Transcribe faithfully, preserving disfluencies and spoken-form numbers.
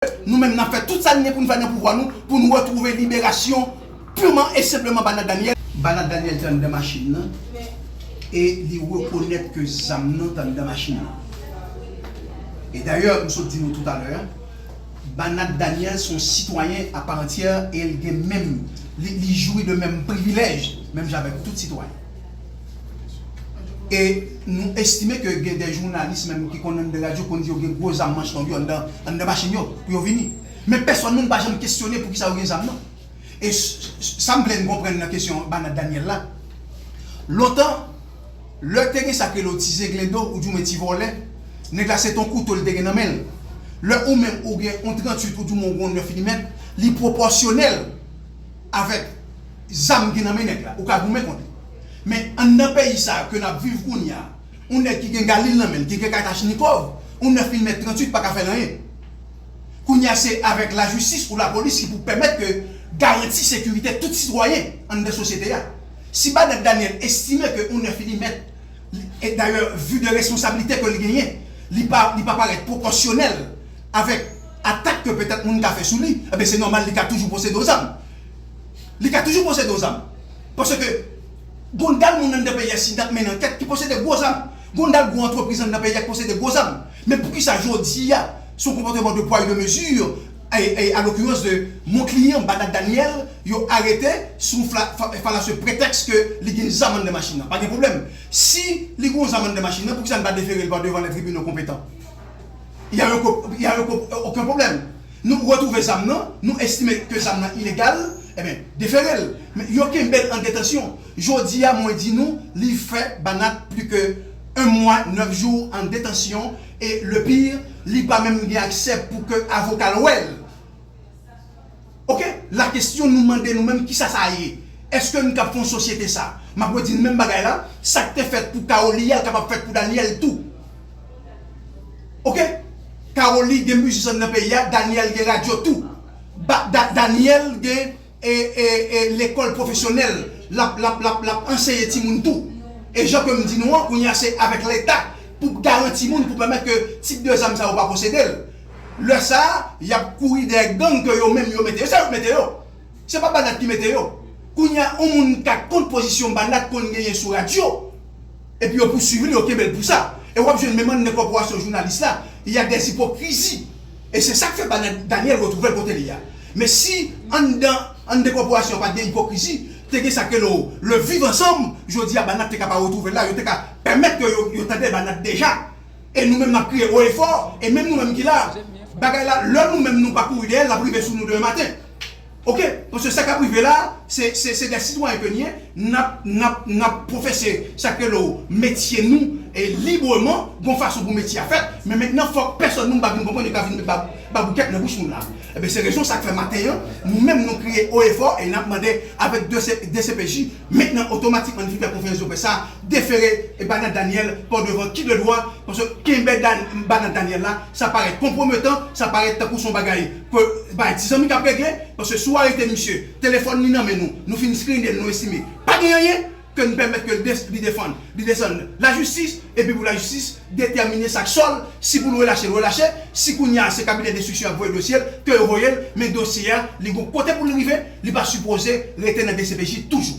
Nou menm n ap fè tout sa n gen pou n fè nan pouvwa nou, pou n retwouve liberasyon purman e senpleman Banat Daniel. Banat Daniel te anndan machin nan e li rekonèt ke zam nan te anndan machin nan. E dayè, m sot di nou toutalè, Banat Daniel se yon sitwayen apaantyè e l gen menm, li, li jwi de menm privilèj, menm jan avèk tout sitwayen. E nou estime ke gen de jounalis menm ki konn anndan radyo konn di yo gen gwo zam manch long yo anndan, anndan machin yo pou yo vini. Men pèsòn moun pa janm kesyone poukisa yo gen zam nan. E s- s- sa m vle n konprann nan kesyon Banat Daniel la. Lontan, lè te gen sa k rele ti zeglendo ou di w men ti vòlè, nèg la se t on kouto l te gen nan men l. Lè ou menm ou gen on tranntuit ou di w men w gen on nèf milimèt, li pwopòsyonèl avèk zam ki nan men nèg la, ou ka goumen kont li. Men anndan peyi sa a ke n ap viv kounye a, yon nèg ki gen galil nan men l, ki gen kalachnikòv, yon nèf milimèt tranntuit pa ka fè l anyen. Kounye a se avèk lajistis ou lapolis ki pou pèmèt ke garanti sekirite tout sitwayen anndan sosyete a. Si Banat Daniel estime ke yon nèf milimèt, e dayè, vi de responsablite ke l genyen, li pa, li pa parèt pwopòsyonèl avèk atak ke petèt moun ka fè sou li, ebyen se nòmal li ka toujou posede yon zam. Li ka toujou posede yon zam. Paske gon dal moun anndan peyi a si n t ap mennen ankèt ki posede gwo zam. Gon dal gwo antrepriz anndan peyi a ki posede gwo zam. Men poukisa jodi a, se yon konpòtman de pwa e de mezi, e, e, a l'occurrence de mon client Banat Daniel, yo arete sou fla- fa- falasye pretèks ke li gen zam anndan machin nan? Pa gen pwoblèm. Si li gen zam anndan machin nan, poukisa n pa defere l pa devan les tribunaux compétents? Il y a aucun, il y a aucun, aucun problème. Nou retwouve zam nan, nou estime ke zam nan ilegal, ebyen, defere l. Men yo kenbe l an detansyon. Jodi a, mwen di nou, li fè Banat plis ke un mois, neuf jours en détention, et le pire, li pa menm gen aksè pou ke avoka l wè l. Oke, la kesyon nou mande nou menm kisa sa ye? Èske n kab fè yon sosyete sa? M ap redi menm bagay la, sa k te fèt pou Caroli a l kapab fèt pou Daniel tou. Oke? Caroli gen biznis anndan peyi a, Daniel gen radyo tou. Ba- Da- Daniel gen e, e, e, lekòl pwofesyonèl, l ap, l ap, l ap, l ap anseye timoun tou. E jan ke m di nou an, kounye a se avèk Leta pou garanti moun, pou pèmèt ke tip de zam sa yo pa posede l. Lè sa a, y ap kouri dèyè gang ke yo menm yo mete yo. Se yo k mete yo. Se pa Banat ki mete yo. Kounye a, yon moun ka kont pozisyon Banat konn genyen sou radyo, epi yo pouswiv li, yo kenbe l pou sa. E w ap jwenn menm anndan kòporasyon jounalis la, y a des hypocrisies. E se sa k fè Banat Daniel retwouve l kote li a. Men si anndan, anndan kòporasyon an pa t gen ipokrizi, te gen sa k rele le vivre ensemble, jodi a Banat te ka pa retwouve l la, yo te ka pèmèt ke yo, yo tande Banat deja. E nou menm n ap kriye o e fò, e menm nou menm ki la, bagay la, lè nou menm nou pa kouri dèyè l, l ap rive sou nou demen maten. Oke? Paske sa k ap rive la, se, se, se de sitwayen ke n ye, n ap, n ap, n ap pwofese sa k rele w metye nou, e libreman, gon fason pou metye a fèt, men mentnan fòk pèsòn moun pa vin konprann, yo ka vin met ba- baboukèt nan bouch moun la. Ebyen, se rezon sa k fè maten an, nou menm nou kriye o e fò, e n ap mande avèk de se- de se pe ji, mentnan otomatikman n fin fè konferans de près sa, defere e Banat Daniel pa devan ki de dwa, paske kenbe Dan- Banat Daniel la, sa parèt konpwometan, sa parèt tankou se yon bagay ke bay ti zanmi k ap regle, paske si w arete misye, telefòn li nan men nou, nou fin skrine l, nou estime pa gen anyen, ke n pèmèt ke l des- li defann, li desann lajistis, epi pou lajistis detèmine sa k sò l, si pou l relache l, relache, si kounye a se kabinè denstriksyon y ap voye dosye l, ke yo voye l, men dosye a, li gon kote pou l rive, li pa sipoze rete nan de se pe ji toujou.